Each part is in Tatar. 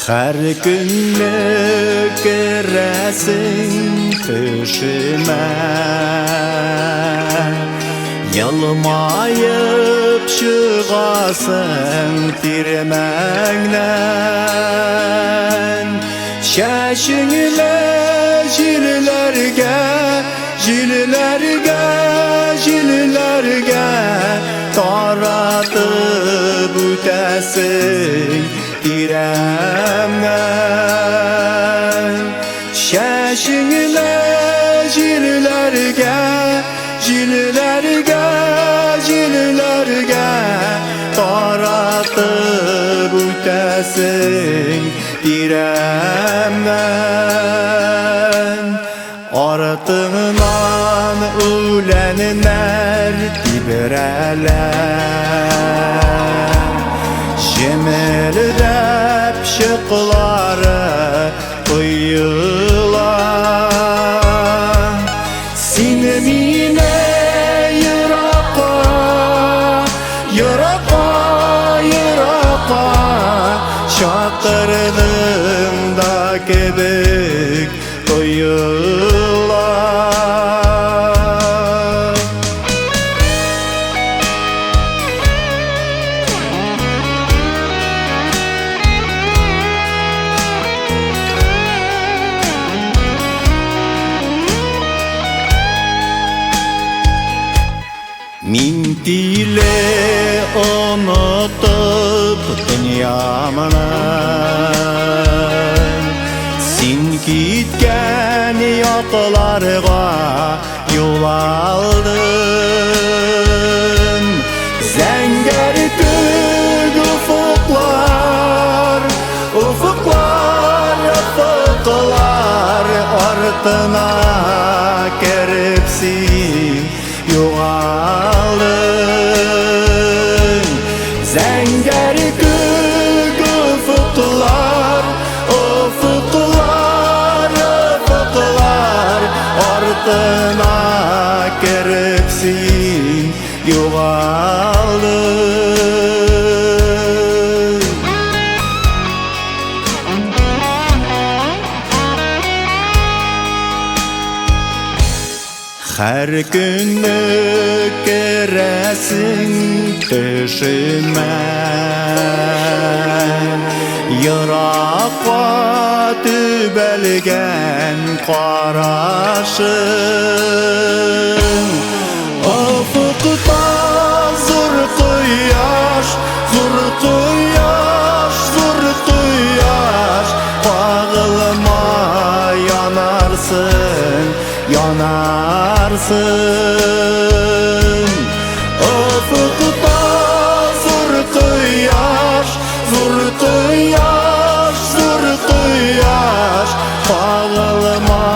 Һәр көнне керәсең төшемә, Елмаеп чыгасың тирмәңнән. Чәчеңне җилләргә, җилләргә, җилләргә таратып үтәсең тирәмнән. Чәчеңне җилләргә, җилләргә, җилләргә таратып үтәсең тирәмнән. Артыңнан үләннәр тибрәлә, Җемелдәп чыклары коела. Син мине еракка, еракка, еракка чакырдың да кебек тоела. Мин тиле онытып дөньямны, Син киткән якларга юл алдым. Зәңгәр күк офыклар, офыклар, офыклар артына кереп син югалдың. Зәңгәр күк офыклар, офыклар, офыклар артына кереп син югалдың. Һәр көнне керәсең төшемә, Еракка төбәлгән карашың. Офыкта зур кояш, зур кояш, зур кояш, Кагылма, янарсың, янарсың. Офыкта зур кояш, зур кояш, зур кояш, Кагылма,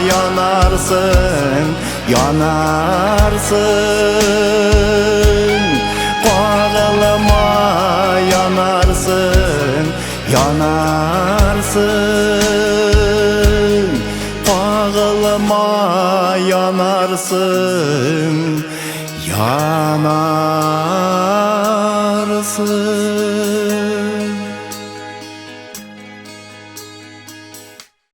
янарсың, янарсың. Кагылма, янарсың, янарсың. Кагылма, янарсың, янарсың.